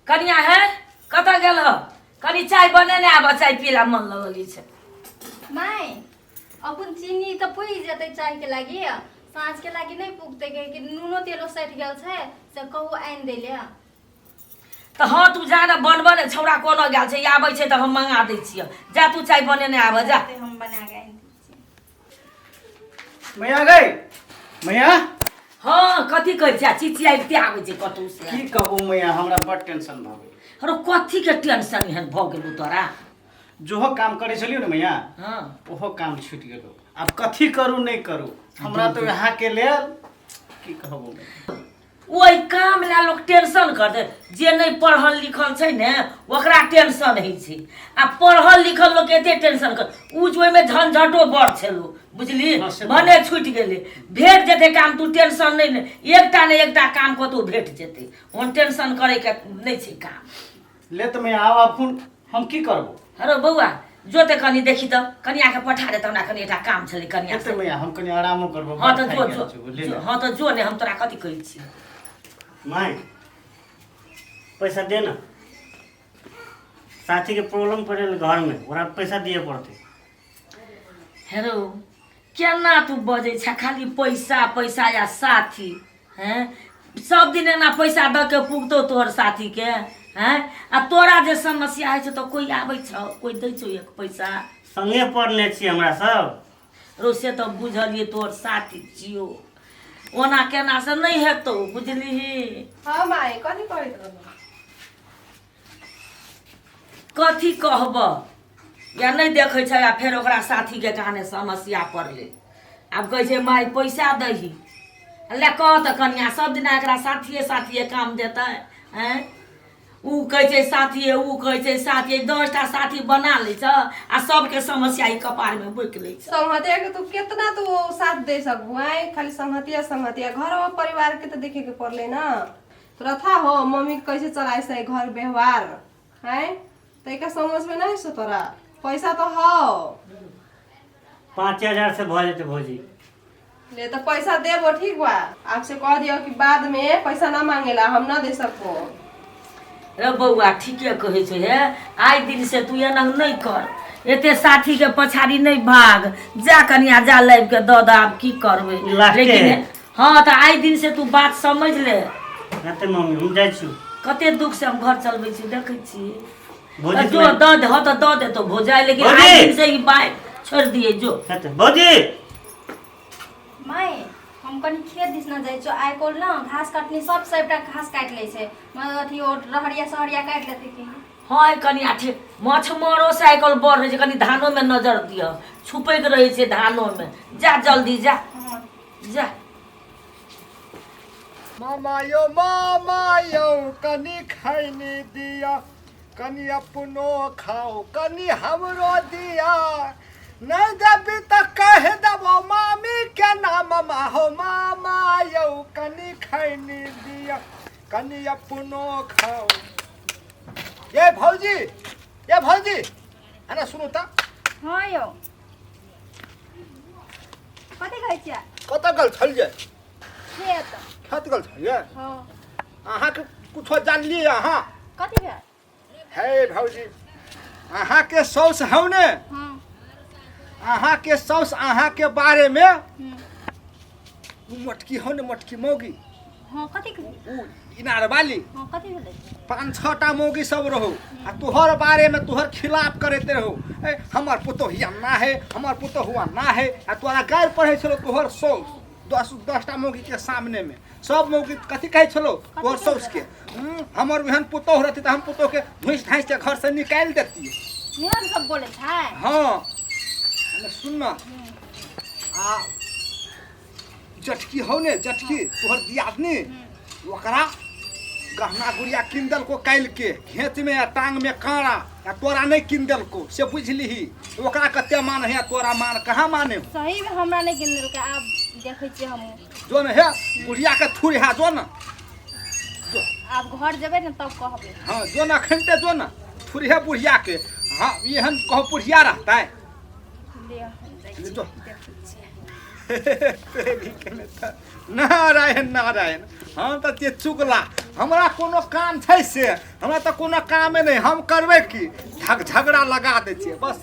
कनिया है कतऽ गेल हो कनि चाय बनेने आब चाय पीला मन लगल छै माय अपन चीनी तऽ पुगि जेतै चायके लागि साँझके लागि नहि पुगतै कि नूनो तेलो सठि गेल छै से कहू आनि दै ले। तऽ हँ तू जा ने बनबऽ ने छौड़ा कोना गेल छै आबै छै तऽ हम मंगा दै छियै जा तू चाय बनेने आबऽ जा। हम बना के आनि दै छियै। मैया गई मैया। हँ कथी कहै छै चिचियाइते आबै छै कतहु से। की कहू मैया हमरा बड टेंशन भऽ गेल। अरे कथी के टेंशन एहन भऽ गेलौ तोरा? जोहो काम करै छलियौ ने मैया हँ ओहो काम छूटि गेलो। आब कथी करू नहि करू हमरा तऽ अहाँके लेल की कहबो। ओहि काम लए लोक टेंशन करतै जे नहि पढ़ल लिखल छै ने ओकरा टेंशन होइ छै आ पढ़ल लिखल लोक एते टेंशन कर उ जे ओहिमे झंझटो बड़ छलो बुझली हँ, से तऽ। भने छूटि गेलै भेट जेतै काम तू टेंशन नहि ले एकटा ने एकटा काम कतहु भेट जेतै ओहन टेंशन करैके नहि छै काम। ले तऽ मैया आब आब हम की करबो? अरे बौआ जो तऽ कनि देखी तऽ कनियाके पठा दे तऽ हमरा कनि एकटा काम छलै कनिया एते मैया हम कनि आरामो करबो। हँ तऽ जो जो हँ तऽ जो ने हम तोरा कथी कहै छी। माय पैसा दे ना साथी के प्रॉब्लम पड़ल घर में ओकरा पैसा दिए पड़ते। हेलो केना तू बजै छ खाली पैसा पैसा या साथी हैं सब दिन एना पैसा दऽ के पुगतौ तोहर साथी के हैं आ तोरा जे समस्या होइ छौ तऽ कोइ आबै छौ कोइ दै छौ एक पैसा? संगे पढ़ने छी हमरा सब। रो से तऽ बुझलियै तोहर साथी छियौ ओना केना से नहि हेतौ बुझलिही। हाँ माय कथी कहैत रहलौ? कथी कहब या नहि देखै छै आ फेर ओकरा साथीके कहाने समस्या पड़लै आब कहै छै माय पैसा दही ले कह तऽ कनिया सब दिना एकरा साथिये साथिये काम देतै आँय उ कहै छै साथिये उ कहै छै साथिये 10टा साथी बना लै छ आ सबके समस्या ई कपारमे बोकि लै छ। संगतिया के तू केतना तू साथ दे सकबू आँय खाली संगतिया संगतिया घर और परिवार के तो देखे के पड़ले ना। तोरा था हो मम्मी कैसे चलाए से घर व्यवहार है तो एक समझ में नहीं सो तोरा पैसा तो हो 5000 से भऽ जेतै भौजी। ले तो पैसा देबो ठीक बा आपसे कह दियो कि बाद में पैसा ना मांगेला हम ना दे सकबो। रे बौआ ठीके कहै छै हे आइ दिन से तू एना नहि कर एते साथी के पछाड़ी नहि भाग जा कनिया जा लाबि के दऽ दऽ आब की करबै। लास्टे लेकिन हँ तऽ आइ दिन से तू बात समझ ले। हेतै मम्मी हम जाइ छी। कते दुख से हम घर चलबै छी देखै छी। भौजी जो दऽ दे हँ तऽ दऽ देतौ भौजाइ लेकिन भौजी! आइ दिन से ई बात छोड़ि दियै जो। हेतै भौजी। माय हम कनि खेत दिस न जाइ छियौ आइ काल्हि न घास कटनी सब सबटा घास काटि लै छै अथी ओ रहरिया सहरिया काटि लेतै की। हँ कनि अथी माछ मारो से आइ काल्हि बड़ रहै छै कनि धानोमे नजर दिअ छुपैक रहै छै धानोमे जा जल्दी जा जा। मामा यौ मामा यौ कनि खैनी दिअ कनि अपनो खाओ कनि हमरो दिअ नहीं देबी तऽ कह देबो मामी के नाम मामा हो मामा यौ कनि खैनी दिअ कनि अपनो खाओ। ये भौजी ये भौजी अरे सुनू तऽ। हाँ यौ कथी कहै छियै? कतऽ गेल छलियै? खेत। खेत गेल छलियै? हाँ। अहाँके कुछो जानलियै अहाँ? कथी भेल? हे भौजी अहाँके साउस हौ ने? हाँ। अहाँके साउस अहाँके बारेमे उ मोटकी हौ ने मोटकी मौगी। हाँ कथी उ इनार वाली। हाँ कथी भेलै? 5-6टा मौगी सब रहो आ तोहर बारे में तोहर खिलाफ करैत रहो। ए हमर पुतोहिया ना है हमर पुतोहुआ ना है आ तोरा गारि पढ़ै छलो तोहर साउस 10-10टा मौगी के सामने में सब मौगी कथी कहै छलो तोहर साउस के हमर ओहन पुतोह रहती तऽ हम पुतोह के घुसि घाँसि के घर से निकालि देती। एहन सब बोलै छै? हाँ सुन न आ जटकी हौ ने जटकी तोहर दियादनी ओकरा गहना गुड़िया कीन देलको काल्हि के घेंच में आ टांग में काँड़ा आ तोरा नहीं कीन देलको से बुझलिही ओकरा कते मान है तोरा मान कहाँ माने हो? सही में हमरा नहीं कीन देलकै आब देखै छियै हमहूँ। जो ने हे बुढ़िया के थुर है जो न आब घर जेबै ने तब कहबै। हाँ जो न अखन ते जो न थुर है बुढ़िया के। हाँ एहन कहो बुढ़िया रहता है। ले हम जाइ ले छियै, जो। देखै छियै। नारायण नारायण, हम तऽ छियै चुगला। हमरा कोनो काम छै से? हमरा तऽ कोनो कामे नहि। हम करबै की? झगड़ा लगा दै छियै, बस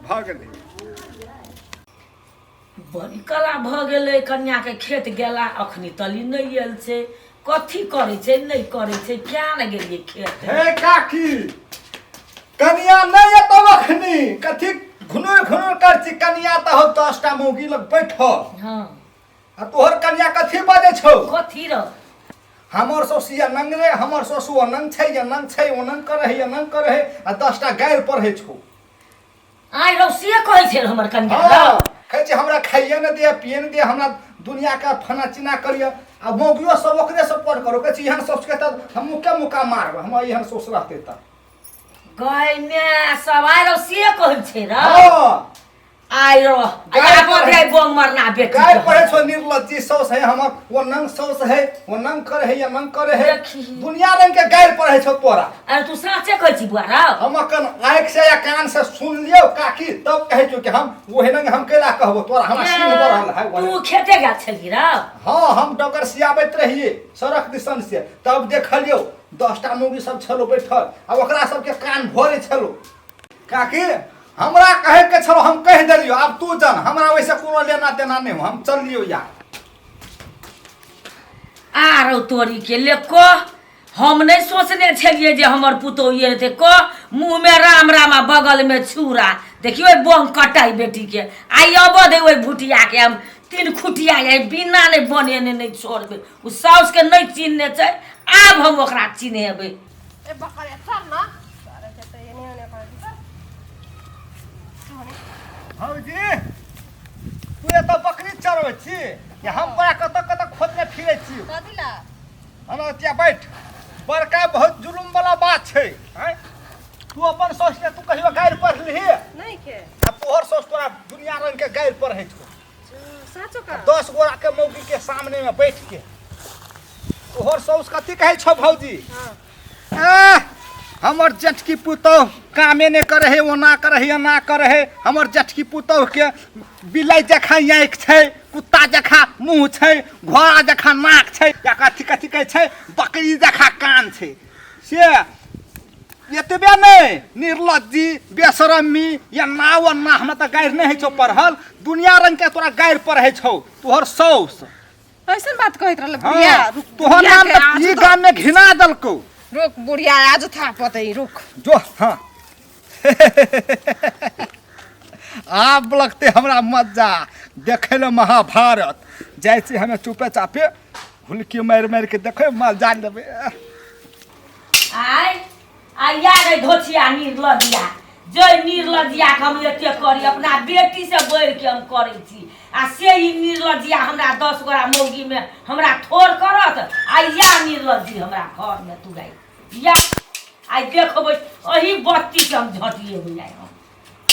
भऽ गेलै। बड़ी कला भऽ गेलै कनियाके। खेत गेला अखनी तली नहि आयल छै। कथी करै छै, नहि करै छै, किया ने गेलियै खेत? हे काकी, कनिया नहि एतौ अखनी। कथी घुनुर घुनुर कर छी? कनिया तऽ हौ 10 टा मौगी लग बैठल। आ तोहर कनिया कथी बजै छौ? कथी रह? हमर ससु या नंगरे, हमर ससु अनंग छै, अनंग छै, ओनंग करे है, अनंग करे है, आ 10 टा गारि पढ़ै छौ। आइ रौ, से कहै छै हमर कनिया? हँ, कहै छै हमरा खाइए नहि दिअ, पिए नहि दिअ, हमरा दुनियाके फना चिना करिए। आ मौगियो सब ओकरे सपोर्ट करो। कहै छै एहन सोचके तऽ हम मुक्के मुक्का मारबै, हमरा एहन सोच रहतै तऽ। गय मे सब, आइ रौ, से कहै छै रौ? हँ। आइ रौ, गाय आबऽ पढ़ै- दे बम मरना बेटी गाय के। पढ़े छो, निर्लज्जी सौस है हमर, वो नंग सौस है, वो नंग करे है या नंग करे है। देखी। दुनिया रंग के गाय पढ़े छो तोरा। अरे, तू साँचे कहै छी बुआ रौ? हम अखन आँखि से या कान से सुन लियौ काकी, तब कहै छौ कि हम ओहे नंग। हम कैला कहबो तोरा? हमरा सीन बढ़ल है ओहे। तू खेते गेल छली रौ? हाँ, हम डगर सियाबैत रहिए सड़क दिसन से, तब देखलियौ 10 टा मौगी सब छलो बैठल आ ओकरा सबके कान भरे छलो। काकी, हमरा कहे के छलो, हम कहि देलियौ, आब तू जान। हमरा वैसे कोनो लेना देना नहीं हो, हम चल लियौ यार। आरो तोरी के ले कह, हम नहि सोचने छलियै जे हमर पुतोहु ये हेतै। कह, मुँहमे राम राम आ बगलमे छुरा। देखियौ बम कटाइ बेटीके। आइ अबऽ दे ओहि भुटियाके, हम तीन खुटिया आइ बिना नहि बनेने नहि छोड़बै। ओ साउसके नहि चिन्हने छै, आब हम ओकरा चिन्हेबै। ए बकरिया, चल न। अरे, के त एने ओने करै छै, चल। भौजी, तू एतऽ बकरी चरबै छी या हम तोरा कतऽ कतऽ खोजने फिरै छी? कथी ला? अनतिया बैठ। बड़का बहुत जुलुम वाला बात छै। आँय, तू अपन सोच ले, तू कहियो गारि पढ़लिही? नहीं के। आ तोहर सोच तोरा दुनिया रंग के गारि पढ़ै छौ। साँचो का? 10 गोरा के मौगी के सामने में बैठ के तोहर सौस कथी कहै छौ भौजी? आह, हमर जेठकी पुतोह कामे नहि करे है, ओना करे है, एना करे है। हमर जेठकी पुतोह के बिलाइ जखा आँखि छै, कुत्ता जखा मुँह छै, घोड़ा जखा नाक छै, या कथी कथी कहै छै, बकरी जखा कान छै। से एतबे नहि, निर्लज्जी, बेशरमी या ना ओना, हमरा तऽ गारि नहि होइ छौ पढ़ल, दुनिया रंग के तोरा गारि पढ़ै छौ तोहर सौस। ऐसन बात कहैत रहल बुढ़िया? हाँ, रुक। तोहर बुढ़िया नाम के तऽ आज ई तो- गाम में घिना देलकौ। रुक बुढ़िया, आज था पतई, रुक। जो, हाँ, आब लगते हमरा मजा देखे ले महाभारत। जाइ छी हमे चुपे चापे, हुलकी मारि मारि के देखे मजा लेबै। आइ आइ या रे धोछिया निर्लजिया, जय निर्लजिया के हम एते करी, अपना बेटी से बढ़ि के हम करै छी, आ से ई निर्लजिया हमरा 10 गोरा मौगी में हमरा थोड़ करत। आ या निर्लजी हमरा घर में तुराइ या, आइ देखबै, एही बत्ती से हम झटिएबै आइ हम।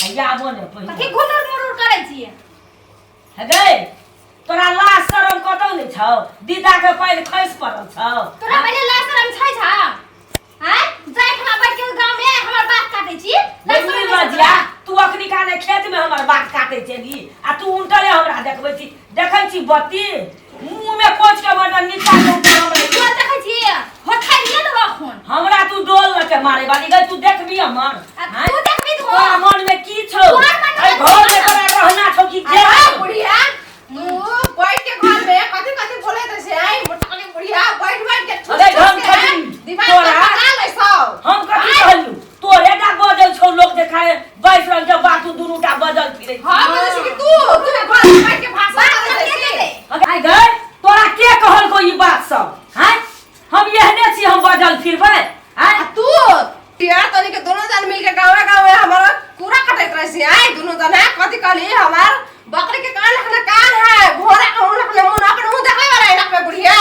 आ याबो ने कथी पहिने। घुनुर मुरुर करै छियै? हे गै, तोरा लाज शरम कतौ नहि छौ? दीदा के पानि खसि पड़ल छौ? तोरा पहिले लाज शरम छै छा? आँय, जाय ठमा बैठ के गाँव में हमर बात काटै छी, लाज शरम नहि छै लज्जा तोरा? तू अखनी काने खेत में हमर बात काटे छली आ तू उल्टले हमरा देखबै छी। देखै छी बत्ती मुंह में कोच के बना नीचा से ऊपर हमरा। तोरा देखै छी, हो खाइए देबो अखन। हमरा तू डोल ल के मारे वाली गई? तू देखबी हमर? आ आँय? तू देखबी तो। तोरा मन में की छौ? तोहर मन में एहि घर में की छौ? तोरा रहना छौ कि अरे जे बुढ़िया, तू बैठ के घर में कथी कथी बोलैत छै? आई मोटकली बुढ़िया, बैठ बैठ के ठुस अरे ठुस हम के खटी, दिमाग तोरा- में पका ले सब। हम कथी कहलियौ? तोरे टा बजल छौ, लोक देखाए 22 रंग के बात, तू दुनू टा बजल फिरै छी। हां, बोलै छै कि तू तू घर में बैठ के भाषण बात करै कते छी। देतै? आइ गए, तोरा के कहलको ई बात सब? हैं, हम एहने छी, हम बजल फिरबै? आँय? आ तू यार, तनी के दोनों जन मिल के गावे गावे हमारा पूरा कटैत रहे छी। आई दोनों जन है, कथी कहली? हमार बकरी के कान रखना कान है, घोड़ा के मुंह रखना मुंह, अपन मुंह देखे वाला है ना बुढ़िया?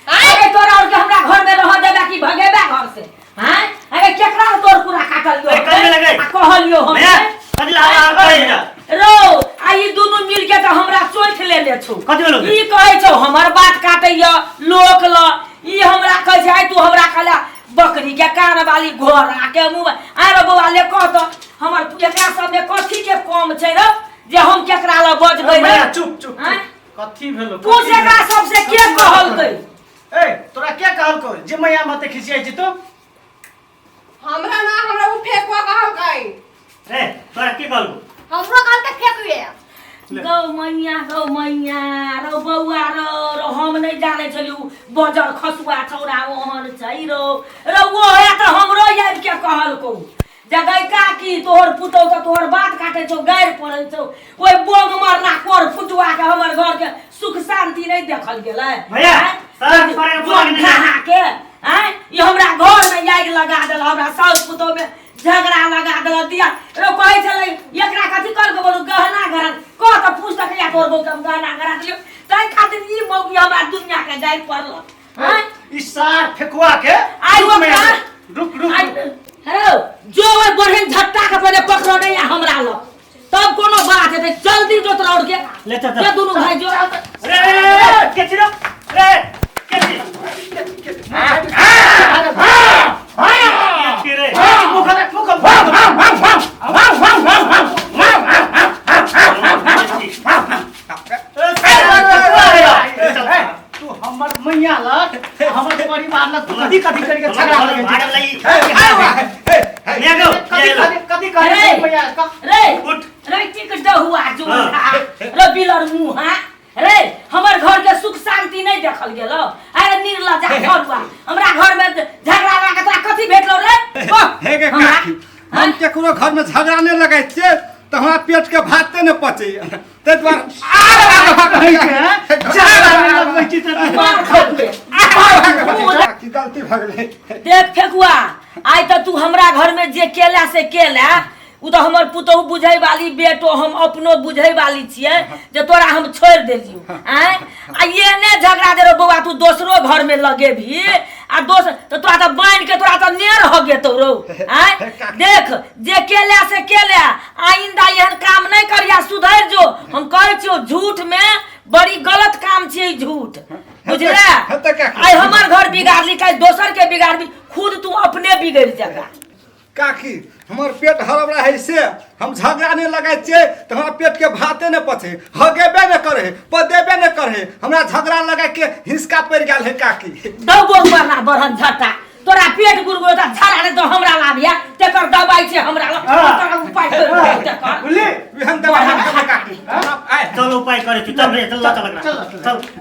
आई अरे, तोरा और के हमरा घर में रह देबे कि भगेबे घर से? हैं, अरे केकरा तोर पूरा काटलियो? अरे, कथी लगे? आ कहलियो हम भैया, कथी ला आ करै जा? रो, आ ई दुनू मिल के तऽ हमरा चोइठ लेने छौ। कथी भेलौ गे? ई कहै छौ हमर बात काटैया लोक ल, ई हमरा कहै छै, आइ तू हमरा कहला बकरी के कान वाली, घोड़ा के मुंह। आइ रे बौआ, ले कह तऽ हमर एकरा सब में कथी के कम छै रो, जे हम केकरा लग बजबै रे? भैया, चुप चुप। आँय? चुप। कथी भेलो? पूछ एकरा सबसे के कहलकै। ए तोरा के कहलको जे मैया मते खिसियाइ छी तू? हमरा ना, हमरा उ फेकुआ कहलकै। रे तोरा के कहलको? हमरो कहलकै फेकुए। गौ मैया, गौ मैया रौ बौआ रौ, रौ हम नहि जानै छलियै उ बजर खसुआ छौड़ा ओहन छै रौ। रौ ओ है तऽ हमरो आबि के कहलकौ जगै काकी तोहर पुतहु तऽ तोहर बात काटै छौ, गारि पड़ै छौ। ओहि बोग मरना कोर फुटुआ के हमर घर के सुख शांति नहि देखल गेलै। भैया, आँय? सड़क पर एगो बोग नहि। ढहा के आँय ई हमरा घर में आगि लगा देल, हमरा साउस पुतहु में झगड़ा लगा देल। दिया रो कहै छलै एकरा कथी कहलकै बोलू गहना घरन कह तऽ पूछ तक या तोहर बहू के हम गहना घरा दियौ, ताहि खातिर ई मौगी हमरा दुनिया के गारि पड़ल। आँय? ई सार फेकुआ के आइ रुक मैया, ओकरा- रुक रुक आइ हेलो जो ओहि बढ़ेन झट्टा के पहिले पकड़ो नहीं आ हमरा लग तब कोनो बात हेतै। जल्दी जो तोरा और के ले चल, चल। के दुनू भाई जो। रे रे, रे, के छी रे? रे के छी? के छी रे? मुख मुख ए, साला, रे। चल, ए, तू हमर मैया लग हमर परिवार लग तू कथी कथी करके झगड़ा लगै छी? भागल लई। हे ले गो, कथी ले लो। कथी कथी कहै रे। छी मैया का? रे उठ। रे टिक डहुआ जो हाँ। रे बिलर मुहा रे हमर घर के सुख शांति नहीं देखल गेलो। अरे निर्लज्जा घरुआ हमरा घर में झगड़ा लगा तोरा कथी भेटलो रे? कह। हे गे हमरा- काकी, हम केकरो घर में झगड़ा नहीं लगै छियै तऽ हमरा पेट के भाते ने पचैया, ताहि दुआरे कहै के, हैं? झगड़ा नहि लगबै छी तऽ मार खा के। काकी गलती भऽ गेलै। देख फेकुआ आइ तऽ तू हमरा घर में जे केला से केला उ तऽ हमर पुतहु बुझै वाली बेटो हम अपनो बुझै वाली छियै जे तोरा हम छोड़ि देलियौ। आँय आ एने झगड़ा दे रौ बौआ तू दोसरो घर में लगेबही आ दोसर तऽ तोरा तऽ बान्हि के तोरा तऽ नेर हो गेतौ रौ। आँय देख जे केला से केला आइंदा एहन काम नहीं करिया, सुधरि जो। हम कहै छियौ झूठ में बड़ी गलत काम छियै झूठ, बुझले? हेतै काकी। आइ हमर घर बिगाड़ली काल्हि दोसर के बिगाड़बी, खुद तू अपने बिगड़ि जका। काकी हमर पेट हड़बड़ा है से हम झगड़ा नहीं लगै छियै तऽ हमरा पेट के भाते ने पचे, हगेबे ने करे, पदेबे ने करे, हमरा झगड़ा लगा के हिसका पड़ि गेल है काकी। दौ बोल मरना बरहन झट्टा तोरा पेट गुड़गुड़ता झड़ा ने तो हमरा लाबिया तेकर दवाई छै हमरा लग, तोरा उपाय कर तेकर। बुझली? एहन दवाइ हम देबै काकी। आइ चल उपाय करै छी, चल रे, चल चल चल चल।